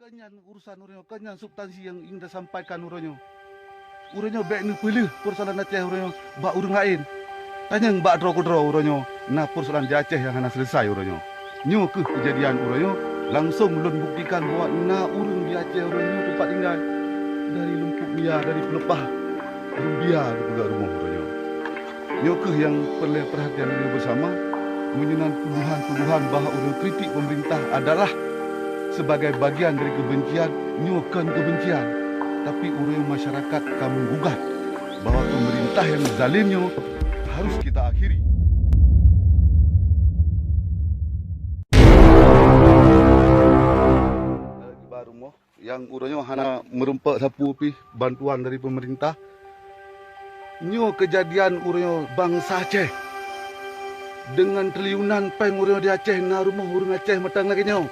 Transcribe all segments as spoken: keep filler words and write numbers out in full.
Kon nyan urusan uroe nyoe, kon nyan substansi nyang ingin tasampaikan uroe nyoe. Uroe nyoe bék neupeuleueh peusoalan Aceh uroe nyoe bak ureuëng laén. Tanyong bak droe keudroe uroe nyoe na peusoalan di Aceh nyang hana seuleusoe uroe nyoe. Nyoe kheueh keujadian uroe nyoe, langsong lôn buktikan bahwa na ureuëng di Aceh uroe nyoe teumpat tinggai dari lumpuk mia, dari peuleupah rumbia geupeugah rumoh uroe nyoe. Nyoe kheueh nyang peureulée peurhatian uroe nyoe beusama, meunyoe na tuduhan-tuduhan bahwa uroe nyoe kritik peumeurintah adalah sebagai bagian dari keubencian, nyoe kon keubencian, tapi uroe nyoe masyarakat ka meugugat bahwa peumeurintah nyang zalim nyoe harus kita akhiri. Baru moh. Nyang uroe nyoe hana meurumpok sapeue pih bantuan dari peumeurintah. Nyoe keujadian uroe nyoe bansa Aceh. Deungon triliunan péng uroe nyoe di Aceh na rumoh ureuëng Aceh mantong lagée nyoe.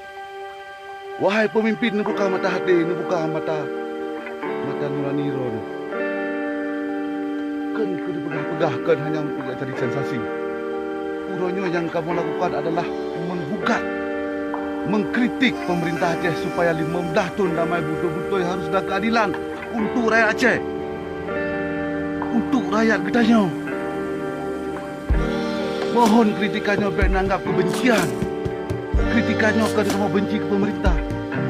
Wahai peumimpin, neubuka mata até, neubuka mata, mata nurani droeneuh. Kon keu neupeugah-peugah, kon hanya untuk cari sensasi. Uroe nyoe nyang kamoe lakukan adalah menggugat, mengkritik pemerintah Aceh supaya lima belas thon damai beutôi-beutôi harus ada keadilan untuk rakyat Aceh, untuk rakyat geutanyoe. Mohon kritikan nyoe bék neuanggap keubencian. Kritikan nyoe kon kamoe benci keu pemerintah,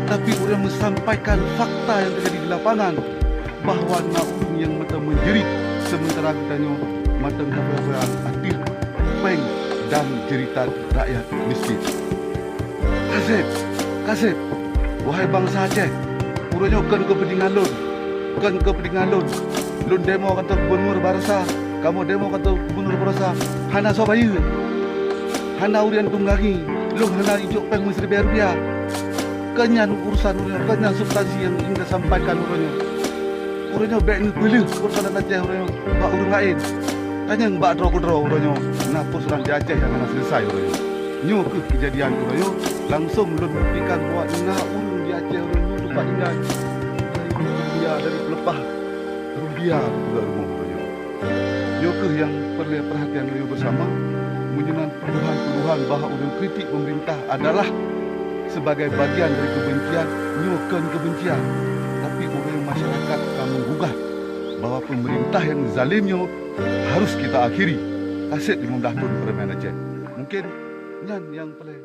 tapi ureuëng meusampaikan fakta nyang teujadi di lapangan. Bahwa na ureuëng nyang mantong meujerit, seumeuntara geutanyoe mantong tapeureulée ateueh péng dan jeuritan rakyat miskin. Kaseb, kaseb, wahai bansa Aceh, uroe nyoe kon keupeuntengan lôn, kon keupeuntengan lôn. Lôn demo kantor gubernur baroesa, kamoe demo kantor gubernur baroesa, hana soe bayeue, hana ureuëng tunggangi, lôn hana ijok péng meusiribée rupiah. Kon nyan urusan uroe nyoe, kon nyan substansi nyang ingin tasampaikan uroe nyoe. Uroe nyoe bék neupeuleueh peusoalan Aceh uroe nyoe bak ureuëng laén. Tanyong bak droe keudroe uroe nyoe na peusoalan di Aceh nyang hana seuleusoe uroe nyoe. Nyoe kheueh keujadian uroe nyoe, langsong lôn buktikan bahwa na ureuëng di Aceh uroe nyoe teumpat tinggai dari rumbia, dari peuleupah rumbia geupeugah rumoh uroe nyoe. Nyoe kheueh nyang peureulée peurhatian uroe nyoe beusama, meunyoe na tuduhan-tuduhan bahwa ureuëng kritik pemerintah adalah sebagai bagian dari keubencian, nyoe kon keubencian, tapi ureuëng masyarakat ka meugugat bahwa pemerintah nyang zalim nyoe harus kita akhiri. Kaseb lima belas thon peureumain Aceh. Mungkin nyan nyang peureulée